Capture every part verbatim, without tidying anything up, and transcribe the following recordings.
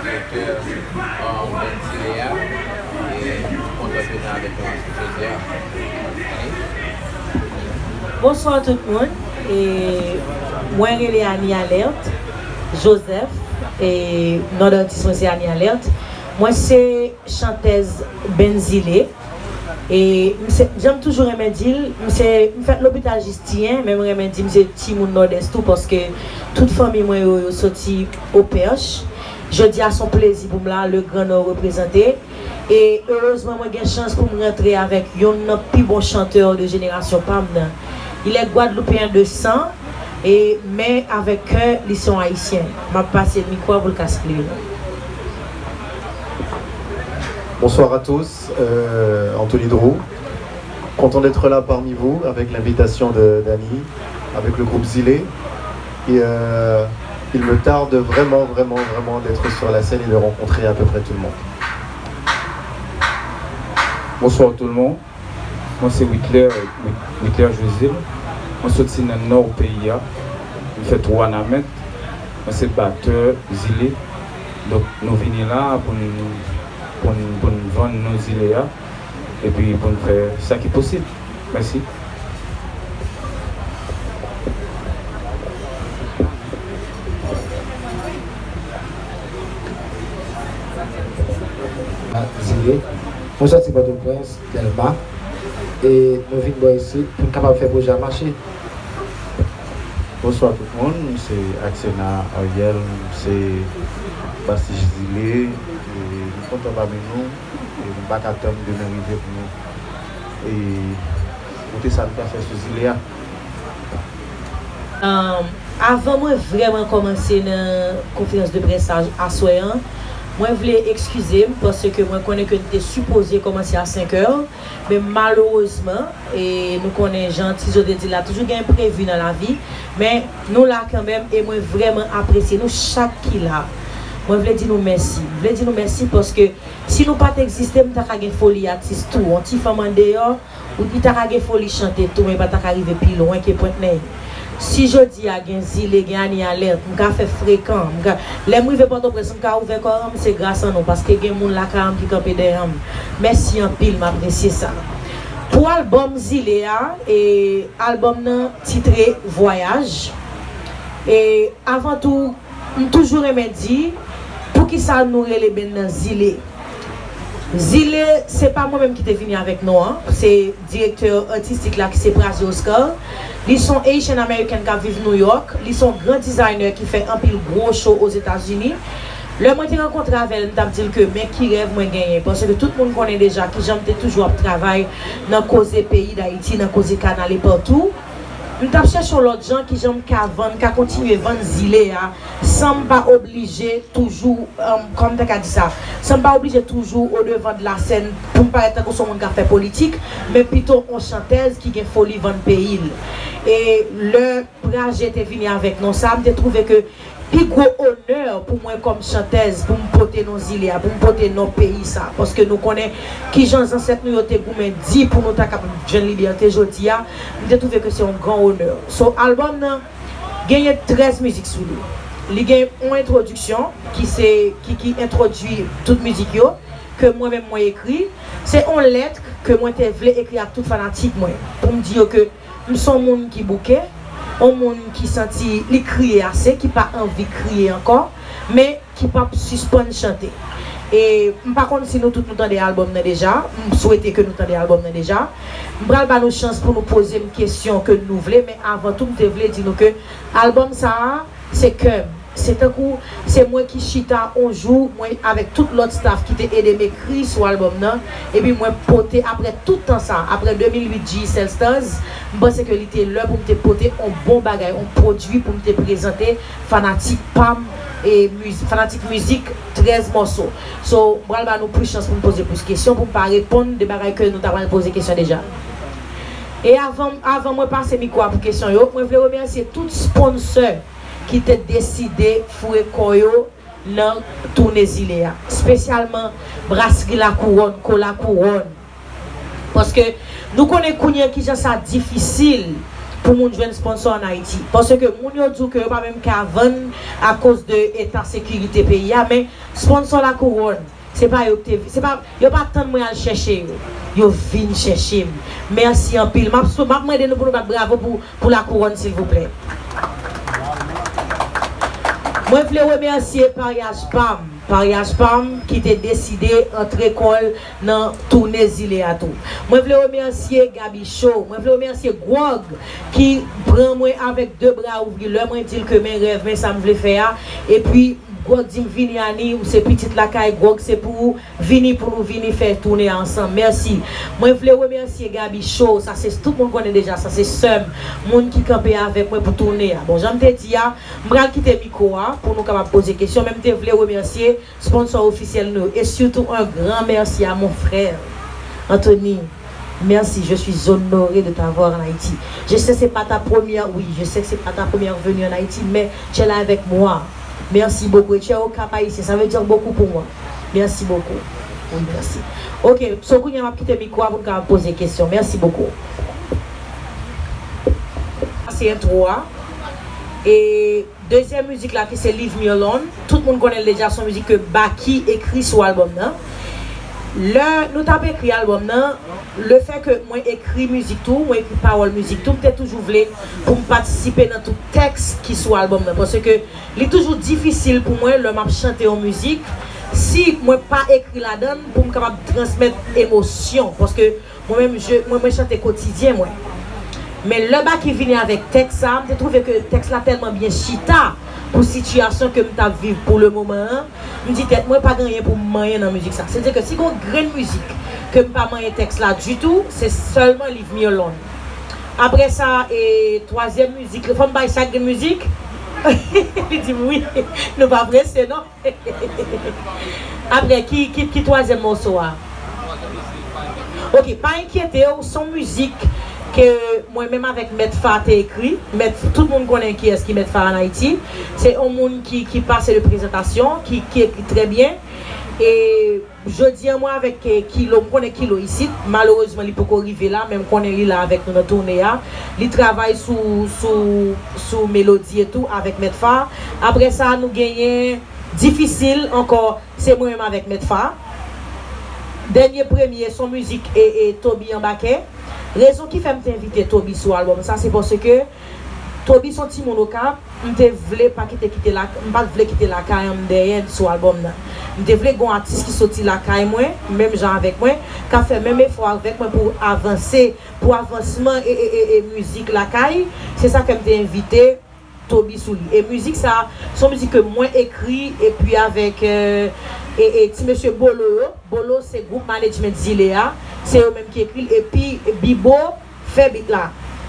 Direktè, um, Band Zile a, e m kontan prezan avèk nou jodi a. Bonswa tout moun. E mwen rele Annie Alerte Joseph. E non d atis mwen se Annie Alerte. Mwen se chantèz Band Zile. E m se, jan m toujou renmen di l, m se, m fèt lopital Jistinyen, men m renmen di m se timoun Nòdès tou, paske tout fanmi mwen yo, yo soti Opèch. Jodi a se yon plezi pou m la, le Grand Nord reprezante. E erezman mwen gen chans pou m rantre avèk youn nan pi bon chantè de jenerasyon pa m nan. Il est guadeloupéen de sang, e men avèk kè li se yon ayisyen. M ap pase mikwo a pou l ka saluye nou. Bonsoir à tous, euh, Anthony Drew. Content d'être là parmi vous avec l'invitation de Dany, avec le groupe Zile. Et euh, il me tarde vraiment, vraiment, vraiment d'être sur la scène et de rencontrer à peu près tout le monde. Bonsoir tout le monde. Mwen se Witler, Witler Josil. Mwen soti nan nò peyi a. Mwen fèt Wanament. Mwen se batè Zile. Donk nou vini la pou n pou n pou n vann nou Zile a. Epi pou n fè sa ki posib. Mèsi. Zile. Mwen soti Pòtoprens, Dèlma. E nou vin bò isit pou n kapab fè pwojè a mache. Bonswa tout moun, m se Axena Ariel, m se Bastich Zile, e nou kontan pami nou, e nou pa ka tann demen rive pou nou e pote sa nou ka fè sou zile a. Avan mwen vrèman kòmanse nan konferans de près sa aswè an, mwen vle ekskize m paske mwen konnen ke n te sipoze kòmanse a senk è, men malerezman, e nou konnen jan Tizo te di l la, toujou gen enprevi nan lavi, men nou la kanmenm e mwen vrèman apresye nou chak ki la. Mwen vle di nou mèsi. M vle di nou mèsi paske si nou pa t egziste, m ta ka gen foli atis tou. Yon ti fanm andeyò, ou li ta ka gen foli chante tou, men pa ta ka rive pi lwen ke Pwent Nèy. Si jodi a gen Zile, gen Annie Alerte, m ka fè frekan, m ka, lè m rive Pòtoprens, m ka ouvè kò m, se gras an nou, paske gen moun lakay an m ki kanpe dèyè m. Mèsi anpil, m apresye sa. Pou albòm Zile a, e albòm nan titre Vwayaj. E avan tou, m toujou renmen di, poukisa nou rele band nan Zile? Zile, se pa mwen menm ki te vini avèk non an, se direktè atistik la ki se Praze Oscar. Li se yon Haitian American k ap viv New York. Li se yon gran designer ki fè anpil gwo show Ozetazini. Lè mwen te rankontre avè l, m t ap di l ke men ki rèv mwen genyen, paske tout moun konnen deja kijan m te toujou ap travay nan koze peyi Dayiti, nan koze kanal e patou. M t ap chèche yon lòt jan kijan m ka vann, ka kontinye vann Zile a, san m pa oblije toujou, kòman m ta ka di sa, san m pa oblije toujou odevan de la sèn pou m parèt tankou se yon moun k ap fè politik, men pito yon chantèz ki gen foli vann peyi l. E lè Praje te vini avèk non sa, m te twouve ke pi gwo onè pou mwen kòm chantèz, pou m pote non Zile a, pou m pote non peyi sa, paske nou konnen kijan zansèt nou yo te goumen di pou nou ta kapab jwenn libète jodi a, m te twouve ke se yon gran onè. So, albòm nan genyen trèz mizik sou li. Li gen yon entwodiksyon ki se, ki, ki entwodui tout mizik yo, ke mwen menm mwen ekri. Se yon lèt ke mwen te vle ekri ak tout fanatik mwen, pou m di yo ke m se yon moun ki bouke, yon moun ki santi li kriye ase, ki pa anvi kriye ankò, men ki p ap sispann chante. E m pa konn si nou tout nou tande albòm nan deja, m swete ke nou tande albòm nan deja. M pral ba nou chans pou nou poze m kesyon ke nou vle, men avan tou m te vle di nou ke albòm sa a, se kè m. Se tankou se mwen ki chita on jou, mwen avèk tout lòt staff ki te ede m ekri sou albòm nan, epi mwen pote, apre tout tan sa, apre de mil uit G Cell Stars, m panse ke li te lè pou m te pote on bon bagay, on pwodui pou m te prezante fanatik pa m, e miz-, fanatik mizik trèz mòso. So, m pral ba nou plis chans pou n poze plis kesyon, pou m pa reponn de bagay ke nou ta pral poze kesyon deja. E avan, avan mwen pase mikwo a pou kesyon yo, mwen vle remèsye tout sponsè ki te deside foure kò yo nan toune Zile a, espesyalman Brasri Lakouwòn, Ko Lakouwòn. Paske nou konnen kounye a kijan sa difisil pou moun jwenn sponsò ann Ayiti. Paske moun yo di w ke yo pa menm ka vann akoz de eta sekirite peyi a, men sponsò Lakouwòn, se pa yo ki te, se pa, yo pa tann mwen al chèche yo. Yo vin chèche m. Mèsi anpil. M ap, m ap mande nou pou nou bat bravo pou, pou Lakouwòn, silvouplè. Mwen vle remèsye paryaj pa m, paryaj pa m ki te deside antre kò l nan toune zile a tou. Mwen vle remèsye Gaby Show, mwen vle remèsye Gwòg ki pran mwen avèk de bra ouvri lè mwen di l ke men rèv, men sa m vle fè a. Epi Gwòg di m vini Ani, ou se pitit lakay, Gwòg se pou ou, vini pou nou vini fè toune a ansanm. Mèsi. Mwen vle remèsye Gaby Show, sa se tout moun konnen deja, sa se sè m, moun ki kanpe avèk mwen pou toune a. Bon, jan m te di a, m pral kite mikwo a pou nou kapab poze kesyon, men m te vle remèsye sponsò ofisyèl nou yo. E sitou, un grand merci à mon frère, Anthony. Merci, je suis honoré de t'avoir en Haïti. Je sais, c'est pas ta première, oui, je sais que c'est pas ta première venue en Haïti, mais tu es là avec moi. Merci beaucoup. Et tu es au Cap Haïtien, ça veut dire beaucoup pour moi. Merci beaucoup. Oui, merci. Ok, so kounye a m ap kite mikwo a pou n ka poze kesyon. Merci beaucoup. Se entwo a. E dezyèm mizik la ki se Leave Me Alone, tout moun konnen l deja, se yon mizik ke Baky ekri sou albòm nan. Lè nou t ap ekri albòm nan, le fè ke mwen ekri mizik tou, mwen ekri pawòl mizik tou, m te toujou vle pou m patisipe nan tout tèks ki sou albòm nan. Paske li toujou difisil pou mwen lè m ap chante yon mizik, si mwen pa ekri ladan l, pou m kapab transmèt emosyon. Paske mwen menm, je, mwen, mwen chante kotidyen mwen. Men lè Baky vini avèk tèks sa, m te twouve ke tèks la tèlman byen chita pou sitiyasyon ke m t ap viv pou le moman an. M di tèt mwen, pa gen anyen pou m manyen nan mizik sa. Sètadi ke si gen yon grenn mizik ke m pa manyen tèks la ditou, se sèlman Leave Me Alone. Apre sa, e twazyèm mizik, fò m bay chak grenn mizik? Li di m wi, nou pa prese non. Apre, ki, ki, ki twazyèm mòso a? Ok, pa enkyete w, se yon mizik ke mwen menm avèk Mèt Fa te ekri. Mèt, tout moun konnen kiyès ki Mèt Fa ann Ayiti. Se yon moun ki, ki pase de prezantasyon, ki, ki ekri trè byen. E jodi a, mwen avèk, eh, Kilo, m konnen Kilo isit. Malerezman, li poko rive la, men m konnen li la avèk nou nan toune a. Li travay sou, sou, sou melodi e tou avèk Mèt Fa. Apre sa, nou genyen Difisil ankò, se mwen menm avèk Mèt Fa. Dènye premye, se yon mizik e, e Toby anbake. Rezon ki fè m te envite Toby sou albòm sa, se paske Toby se yon timoun Okap, m te vle pa kite, kite la, m pa t vle kite lakay an m dèyè sou albòm nan. M te vle gen yon atis ki soti lakay mwen, menm jan avèk mwen, k ap fè menm efò avèk mwen pou avanse, pou avansman e, e, e, e mizik lakay. Se sa fè m te envite Toby sou li. E mizik sa, se yon mizik ke mwen ekri, epi avèk, euh, e, e ti mesye Bolo yo. Bolo se gwoup management zile a. Se yo menm ki ekri l. Epi Bibo fè beat la.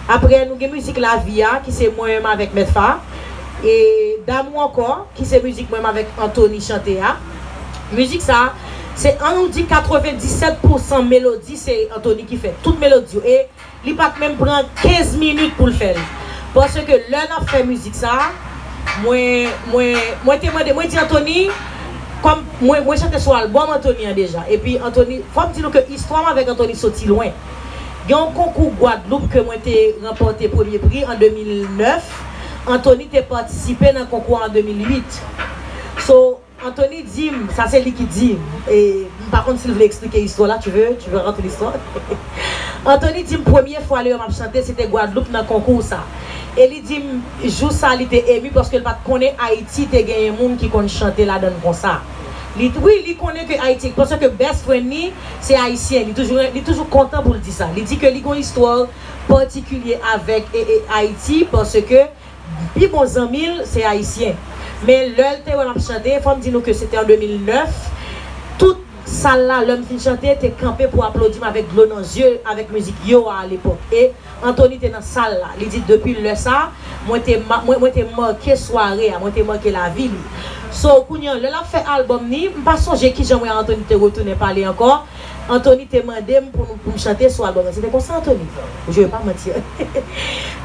Apre, nou gen mizik Lavi a, ki se mwen menm avèk Mèt Fa. E Damou Ankò, ki se mizik mwen menm avèk Anthony chante a. Mizik sa, se, an nou di katrevenndisèt pousan melodi, se Anthony ki fè tout melodi yo. E Li pa t menm pran kenz minit pou l fè l. Paske lè n ap fè mizik sa, mwen, mwen, mwen te mande, mwen di Anthony, kòm mwen, mwen chante sou albòm Anthony an deja. Epi Anthony, fò m di nou ke istwa m avèk Anthony soti lwen. Gen yon konkou Gwadloup ke mwen te ranpòte premye pri an de mil nèf. Anthony te patisipe nan konkou an an de mil uit. So, Anthony di m, sa se li ki di m, e m pa konn si l vle eksplike istwa la, tu veux, tu veux raconter l'histoire? Anthony di m premye fwa lè m ap chante, se te Gwadloup nan konkou sa. E li di m, jou sa li te emu paske l pa t konnen Ayiti te genyen moun ki konn chante ladan l konsa. Li, wi, li konnen ke Ayiti, paske best friend li se ayisyen, li toujou, li toujou kontan pou l di sa. Li di ke li gen yon istwa patikilye avèk e, e Ayiti, paske pi bon zanmi l, se ayisyen. Men lè l te wè m ap chante, fò m di nou ke se te an de mil nèf, tout sal la, lè m fin chante, te kanpe pou aplodi m avèk dlo nan zye, avèk mizik Yo a alepòk. E Anthony te nan sal la. Li di, depi lè sa, mwen te ma-, mwen, mwen te make sware a, mwen te make lavi li. So, kounye a, lè l ap fè albòm ni, m pa sonje kijan mwen ak Anthony te retounen pale ankò. Anthony te mande m pou, pou m chante sou albòm nan. Se te konsa, Anthony. Je vais pas mentir.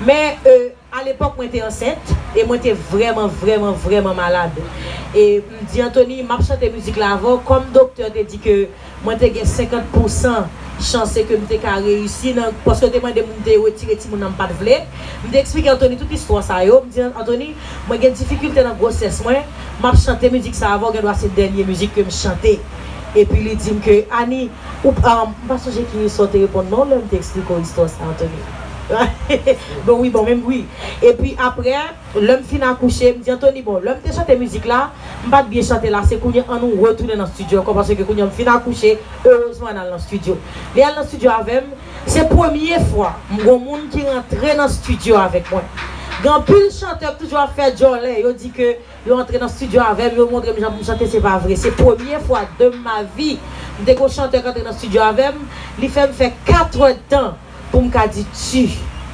Men, euh, Alepòk, mwen te ansent e mwen te vrèman, vrèman, vrèman malad. E m di Anthony, m ap chante mizik la avè w. Kòm doktè te di ke mwen te gen senkant pousan chans, se ke m te ka reyisi nan, paske yo te mande m, m te retire timoun nan, m pa t vle. M te eksplike Anthony tout istwa sa yo. M di, Anthony, mwen gen difikilte nan gwosès mwen, m ap chante mizik sa avè w, gendwa se dènye mizik ke m chante. Epi li di m ke, Annie, ou, ah, m pa sonje ki sa w te reponn non lè m te eksplike w istwa sa, Anthony. Bon, wi, bon, menm wi. Epi apre, lè m fin akouche, m di Anthony, bon, lè m te chante mizik la, m pa t byen chante la, se kounye an nou retounen nan estidyo ankò, paske kounye an m fin akouche, erezman n al nan estidyo. Li al nan estidyo avè m, se premye fwa m gon moun ki rantre nan estidyo avèk mwen. Gen anpil chantè k toujou ap fè djòlè, yo di ke yo antre nan estidyo avè m, yo montre m jan pou m chante, se pa vre. Se premye fwa de ma vie, m te gon chantè k antre nan estidyo avè m, li fè m fè katrè tan pou m ka di tu.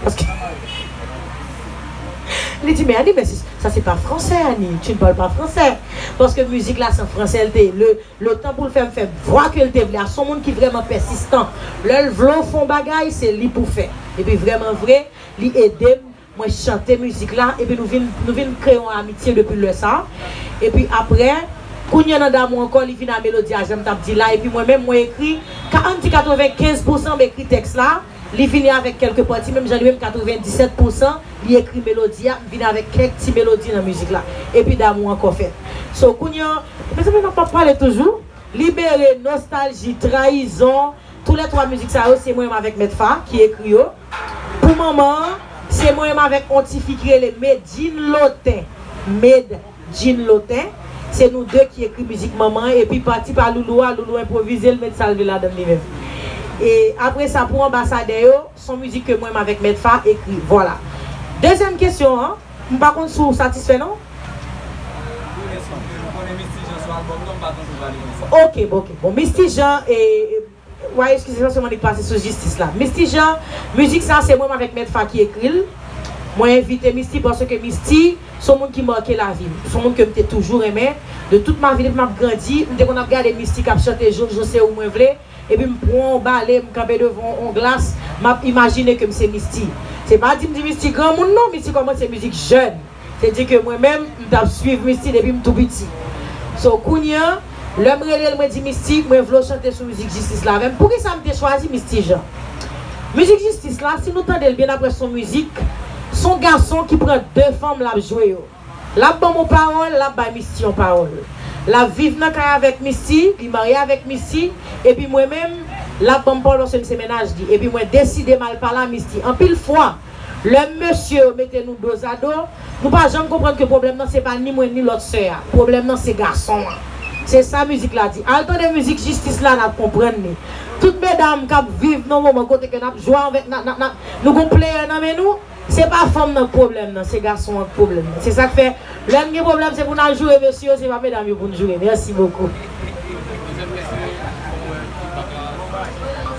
Paske li di, mais Annie, mais c'est- ça c'est pas français, Annie, tu ne parles pas français. Paske mizik la se an fransè l te ye. Le, le tan pou l fè m fè vwa ke l te vle a, se yon moun ki vrèman pèsistan. Lè l vle w fè yon bagay, se li pou fè. Epi vrèman vre, li ede m, mwen chante mizik la, epi nou vin, nou vin kreye yon amitye depi lè sa. Epi apre, kounye a nan damou ankò, li vin a melodi a, jan m t ap di la, epi mwen menm, mwen ekri, ka, ann di katrevenkenz pousan m ekri tèks la, li vini avèk kèlke pati, menm jan li menm katrevenndisèt pousan li ekri melodi a, m vini avèk kèk ti melodi nan mizik la. Epi damou ankò fèt. So, kounye a, mezanmi, n ap pale toujou. Libere, nostalji, trayizon, tou lè twa mizik sa yo, se mwen menm avèk Mèt Fa ki ekri yo. Pou manman an, se mwen menm avèk on ti fi ki rele Medjine Lotin. Med Jean Lotin. Se nou de ki ekri mizik manman an, epi pati pa Loulou a, Loulou enpwovize l, met sa l vle ladan l li menm. E apre sa, pou anbasadè yo, se yon mizik ke mwen menm avèk Mèt Fa ekri. Vwala. Dezyèm kesyon an, m pa konn si w satisfè non. Ok, bon, ok. Bon, Misty Jean, e, e, Wa, eskize m, se mwen ki pase sou Jistis la. Misty Jean, mizik sa se mwen menm avèk Mèt Fa ki ekri l. Mwen envite Misty paske Misty se yon moun ki make lavi m. Se yon moun ke m te toujou renmen. De tout ma vie, depi m ap grandi, m te konn ap gade Misty k ap chante Jojo se ou mwen vle. Epi m pran yon bale, m kanpe devan yon glas, m ap imajine ke m se Misty. Se pa di m di Misty granmoun non, Misty kòmanse mizik jèn. Se di ke mwen menm, m t ap swiv Misty depi m tou piti. So, kounye a, lè m rele l, mwen di, Misty, mwen vle w chante sou mizik Jistis la avè m. Poukisa m te chwazi Misty Jean? Mizik Jistis la, si nou tande l byen, apre se yon mizik, se yon gason ki pran de fanm, l ap jwe yo. L ap ban m yon pawòl, l ap bay Misty yon pawòl. L ap viv nan kay avèk Misty, li marye avèk Misty, epi mwen menm, l ap ban m pawòl paske m se mennaj li. Epi mwen deside m al pale a Misty. Anpil fwa, lè mesye yo mete nou dozado, nou pa janm konprann ke pwoblèm nan se pa ni mwen ni lòt sè a. Pwoblèm nan se gason an. Se sa mizik la di. Al tande mizik Jistis la, n ap konprann li. Tout medam k ap viv nan moman kote ke n ap jwe avèk, n ap, n ap, n ap, nou gon player nan men nou, se pa fanm nan k pwoblèm nan, se gason an k pwoblèm nan. Se sa k fè, lè n gen pwoblèm, se pou n al joure mesye yo, se pa medam yo pou n joure. Mèsi bokou.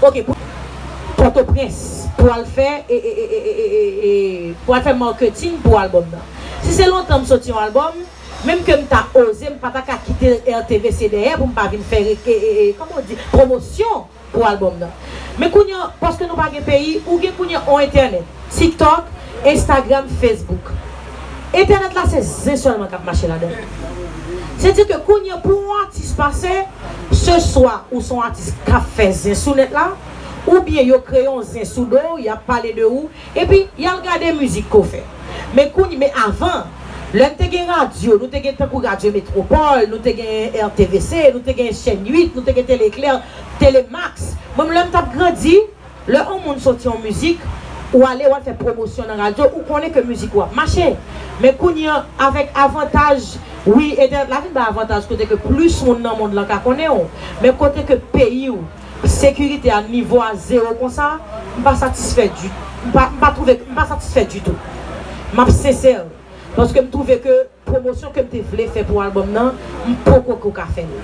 Ok, pou Pòtoprens, pou al fè, e, e, pou al fè marketing pou albòm nan. Si se lontan m soti yon albòm, menm ke m ta oze, m pa ta ka kite R T V C dèyè pou m pa vin fè, e, e, e, kòman w di, pwomosyon pou albòm nan. Men kounye a, paske nou pa gen peyi, ou gen kounye a on entènèt, TikTok, Instagram, Facebook. Entènèt la se zen sèlman k ap mache ladan l. Se di ke kounye a pou yon atis pase, se swa ou se yon atis k ap fè zen sou nèt la, oubyen yo kreye yon zen sou do w, y ap pale de ou, epi y al gade mizik ke w fè. Men kounye, men avan, lè n te gen radyo, nou te gen tankou Radyo Metwopòl, nou te gen R T V C, nou te gen Chèn uit, nou te gen Tele Eklè, Tele Max. Mwen, lè m t ap grandi, lè yon moun soti yon mizik, ou ale, w al fè pwomosyon nan radyo, ou konnen ke mizik ou ap mache. Men kounye a, avèk avantaj, wi, entènèt la vin bay avantaj kote ke plis moun nan mond lan ka konnen w, men kote ke peyi w, sekirite a, nivo a zewo konsa, m pa satisfè di, m pa, m pa twouve, m pa satisfè ditou. M ap sensè, paske m twouve ke pwomosyon ke m te vle fè pou albòm nan, m poko ko ka fè l.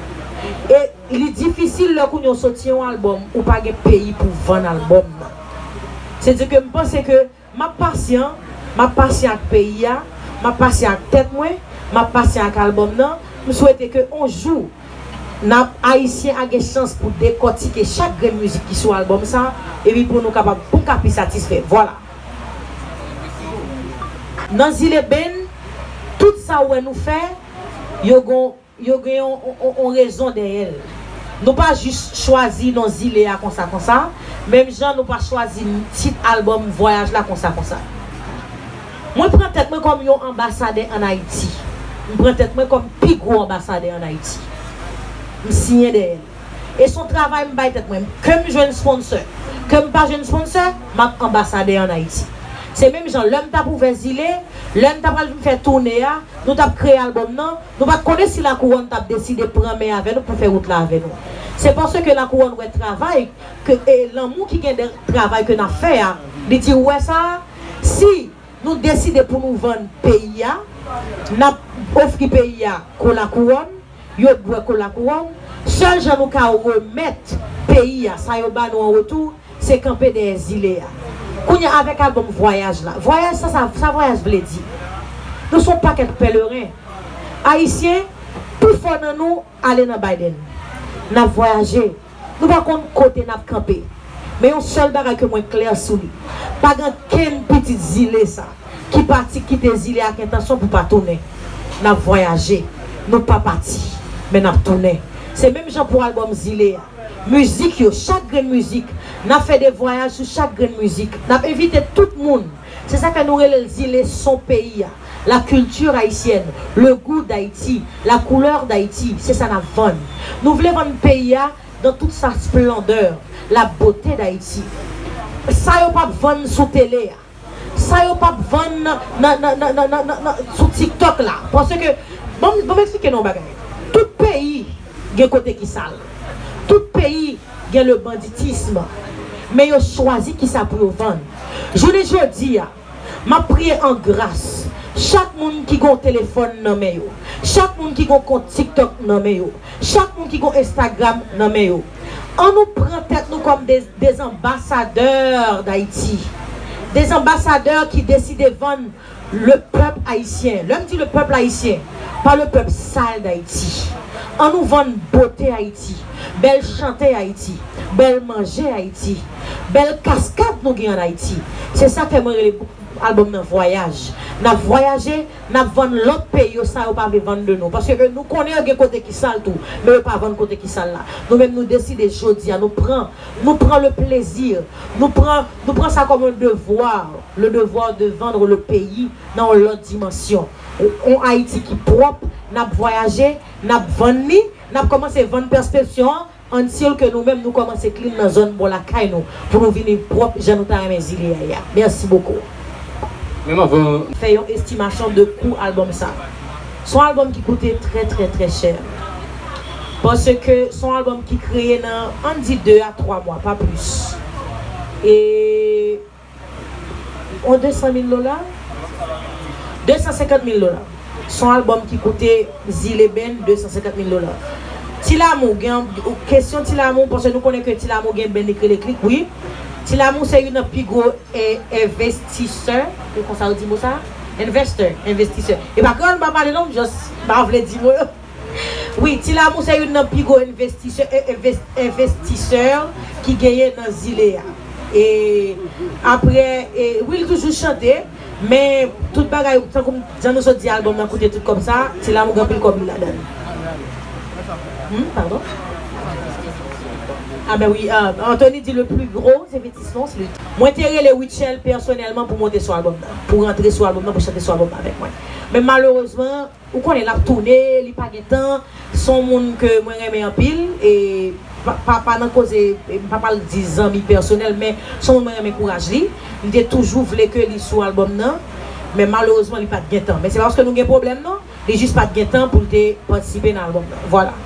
E li difisil lè kounye a w soti yon albòm, ou pa gen peyi pou vann albòm nan. Se di ke m panse ke m ap pasyan, m ap pasyan ak peyi a, m ap pasyan ak tèt mwen, m ap pasyan ak albòm nan. M swete ke on jou, n ap, Ayisyen a gen chans pou dekòtike chak grenn mizik ki sou albòm sa, epi pou nou kapab, pou m ka pi satisfè. Vwala. Nan Zile Benn, tout sa w wè nou fè, yo gon, yo gen yon, yon, yon rezon dèyè l. Nou pa jis chwazi non Zile a konsa konsa, menm jan nou pa chwazi tit albòm Vwayaj la konsa konsa. Mwen pran tèt mwen kòm yon anbasadè ann Ayiti. M pran tèt mwen kòm pi gwo anbasadè ann Ayiti. M siyen dèyè l. E se yon travay m bay tèt mwen. Ke m jwenn sponsor, ke m pa jwenn sponsor, m ap anbasadè ann Ayiti. Se menm jan lè m t ap ouvè Zile, lè m t ap al vin fè toune a, nou t ap kreye albòm nan, nou pa t konnen si Lakouwòn t ap deside pran men avè nou pou fè wout la avè nou. Se paske Lakouwòn wè travay ke, e lanmou ki gen dèyè travay ke n ap fè a, li di, ou wè sa, si nou deside pou nou vann peyi a, n ap ofri peyi a kou Lakouwòn, yo bwè kou Lakouwòn, sèl jan nou ka remèt peyi a sa yo ba nou an retou, se kanpe dèyè Zile a. Kounye a, avèk albòm Vwayaj la, vwayaj sa, sa, sa vwayaj vle di? Nou se yon pakèt pèleren. Ayisyen, pifò nan nou ale nan Biden. N ap vwayaje. Nou pa konn kote n ap kanpe. Men yon sèl bagay ke mwen klè sou li. Pa gen kenn pitit Zile sa ki pati kite Zile ak entansyon pou pa tounen. N ap vwayaje. Nou pa pati. Men n ap tounen. Se menm jan pou albòm Zile a. Mizik yo, chak grenn mizik. N ap fè de vwayaj sou chak grenn mizik. N ap envite tout moun. Se sa fè nou rele l Zile son peyi a. La culture haïtienne, le goût d'Haïti, la couleur d'Haïti, se sa n ap vann. Nou vle vann peyi a dans toute sa splendeur, la beauté d'Haïti. Sa yo p ap vann sou tele a. Sa yo p ap vann nan, nan, nan, nan, nan, nan, nan, sou TikTok la. Paske, bon, bon, m eksplike nou yon bagay. Tout peyi gen kote ki sal. Tout peyi gen le banditisme. Men yo chwazi kisa pou yo vann. Jounen jodi a, m ap priye an gras. Chak moun ki gon telefòn nan men yo. Chak moun ki gon kont TikTok nan men yo. Chak moun ki gon Instagram nan men yo. An nou pran tèt nou kòm de, des ambassadeurs d'Haïti. Des ambassadeurs ki deside vann le peuple haïtien. Lè m di le peuple haïtien, pa le peuple sal d'Haïti. An nou vann bote Ayiti, bèl chante Ayiti, bèl manje Ayiti, bèl kaskad nou gen ann Ayiti. Se sa fè mwen rele albòm nan Vwayaj. N ap vwayaje, n ap vann lòt peyi yo sa yo pa vle vann de nou. Paske nou konnen yo gen kote ki sal tou, men yo pa vann kote ki sal la. Nou menm nou deside jodi a, nou pran, nou pran le plaisir, nou pran, nou pran sa kòm yon devwa, le devoir de vendre le pays nan yon lòt dimansyon. Yon Ayiti ki pwòp, n ap vwayaje, n ap vann li, n ap kòmanse vann pèsepsyon an, until ke nou menm nou kòmanse clean nan zòn bò lakay nou, pou nou vini pwòp jan nou ta renmen Zile a ye a. Mèsi bokou. Menm avan. Fè yon estimasyon de kou albòm sa. Se yon albòm ki koute trè, trè, trè chè. Paske se yon albòm ki kreye nan, ann di de a twa mwa, pa plis. E yon de san mil dola? De san senkant mil dola. Se yon albòm ki koute Zile Band de san senkant mil dola. Ti Lamou, gen, kesyon Ti Lamou, paske nou konnen ke Ti Lamou gen band li k rele Klik, wi. Ti Lamou se youn nan pi gwo, eh, envestisè, e konsa yo di mo sa? Investor, envestisè. E pa kreyòl m pa pale non, m just pa vle di mo yo. Wi, Ti Lamou se youn nan pi gwo envestisè, e, enves-, envestisè ki genyen nan Zile a. E apre, e, wi, li toujou chante, men tout bagay, tankou m, jan nou sot di, albòm nan koute tout kòb sa, Ti Lamou gen anpil kòb li ladan l. Hmm, pardon? Ah ben wi, euh, Anthony di le plus gros investissement, c'est le... Mwen te rele Rutshelle pèsonèlman pou monte sou albòm nan, pou rantre sou albòm nan, pou chante sou albòm nan avèk mwen. Men malerezman, ou konnen l ap tounen, li pa gen tan. Se yon moun ke mwen renmen anpil, e pa, pa, pa nan koze, e m pa pral di zanmi pèsonèl, men se yon moun mwen renmen kouraj li. M te toujou vle ke li sou albòm nan, men malerezman li pa t gen tan. Men se pa paske nou gen pwoblèm non, li jis pa t gen tan pou l te patisipe nan albòm nan. Vwala.